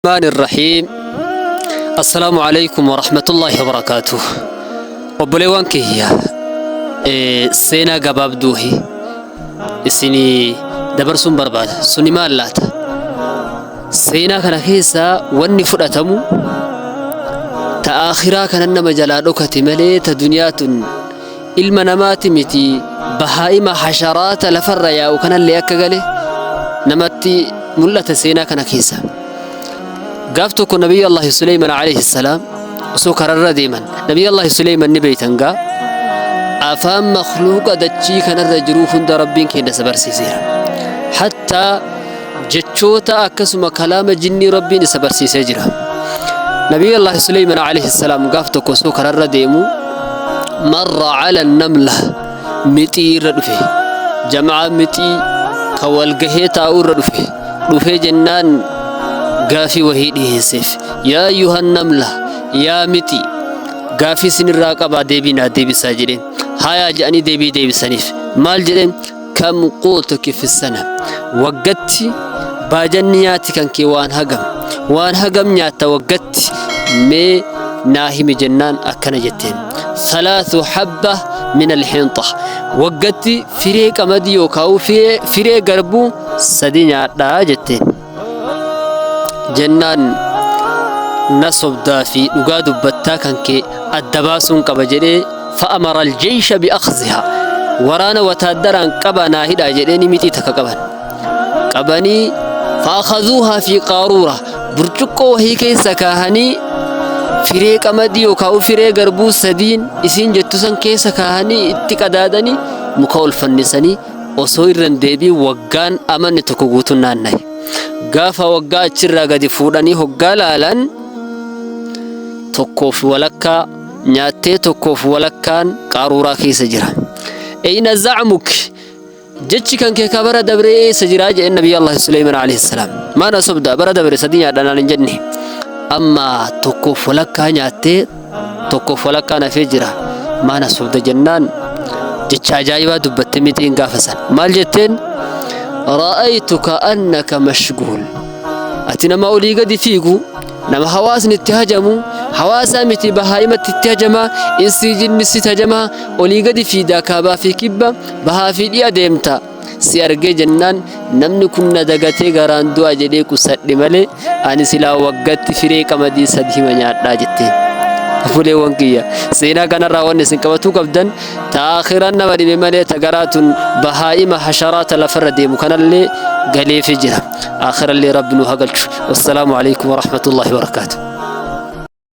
الرحمن الرحيم. السلام عليكم ورحمة الله وبركاته. Obboleewwan kiyya, seenaa gabaabduuhi isinii dabarsuun barbaada. Suni maal laata? Seenaa kana keessaa wanni fudhatamu ta aakhiraa kanan nama jalaa dhokate malee, ta duniyaa tun ilma namaati miti, bahaa'ima hasharaata lafarra yaa'u kanallee akka gale namatti mul'ata seenaa kana keessa. Gaaf tokko Nabiyyi Allahi Suleyman alayhi salaam osoo kararra deeman, Nabiyyi Allahi Suleyman ni beeytan gaa, afaan makhluuqa dachii kanarra jiruu hunda Rabbiin keenya isa barsiiseera. Hattaa jechoota akkasuma kalaama jinnii Rabbiin isa barsiisee jira. Nabiyyi Allahi Suleyman alayhi salaam gaaf tokko osoo kararra deemu, marra cala namla, mixii irra dhufe. Jama'a mixii ka walgahee taa'u irra dhufe. Dhufee jennaan gaafii wahii dhiheesseef. Yaa ayyuhan namla, yaa mixii, gaafii isinirraa qabaa, deebii naa deebisaa jedheen. Hayaa jedhanii deebii deebisaniif. Maal jedheen? Kam quutuki fi sana, waggatti baajanni nyaati kan kee waan hagam, waan hagam nyaatta waggatti, mee naa himi jennaan akkana jetteen: salaatu habba min alhinxa, waggatti firee qamadii yookaan firee garbuu 3 nyaadhaa jetteen. Jennaan na sobdaa fi dhugaa dubbattaa kan kee adda baasuun qaba jedhee, fa'amara aljeysha bi'akhziha, waraana wataaddaraan qaba naa hidhaa jedheeni mixii takka qaban. Qabanii fa'akhadhuuhaa fi qaaruura, burcuqqoo wahii keessa kaahanii, firee qamadii yookaan firee garbuu 3n isiin jettu san keessa kaahanii, itti qadaadanii muka ol fannisanii, osoo irra hin deebiin waggaan amanni tokko guutuun naanna'e. Gaafa waggaa achirraa gadi fuudhanii hoggaa laalan, tokkoof walakkaa nyaattee tokkoof walakkaan qaaruuraa keessa jira. Eyna zacmuk, jechi kan kee ka bara dabree eessa jiraa jedheen Nabiyyi Allah Suleyman alayhi salaam. Maana sobda, bara dabre 3 nyaadha naan hin jenne. Amma tokkoof walakkaa nyaattee tokkoof walakkaan hafee jira. Maana sobda jennaan jecha ajaa'ibaa dubbatte mixiin gaafa san. Maal jetteen? Ra'aytuka annaka mashguul. Ati nama olii gadi fiigu, nama hawaasni itti hajamu, hawaasaa miti bahaa'imatti itti hajamaa, insii jinni sitti hajamaa, olii gadi fiidaa kaabaa fi kibba, bahaa fi dhi'a deemta. Si argee jennaan namni kun na dagatee garaan du'a jedhee qusadhe malee ani silaa waggatti firee qamadii 3 hima nyaadhaa jetteen. Obboleewwan kiyya, seenaa kanarraa wanni isin qabatuu qabdan, ta aakhiran nama dhibe malee ta garaatun bahaa'ima hasharaata lafarra deemu kanallee galeefi jira. Aakhirallee Rabbi nu hagalchu. Wassalaamu alaikum warahmatullahi wabarakaatuh.